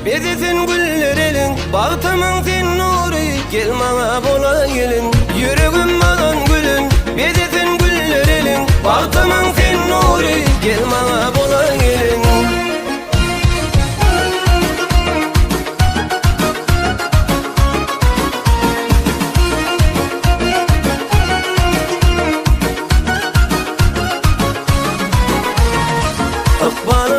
Bezesin güller elin, Bagtymyň sen nury, Gel maňa bola gelin. Ýüregim alan gülün, Bezesin güller elin, Bagtymyň sen nury, Gel maňa bola gelin. Ykbalyň.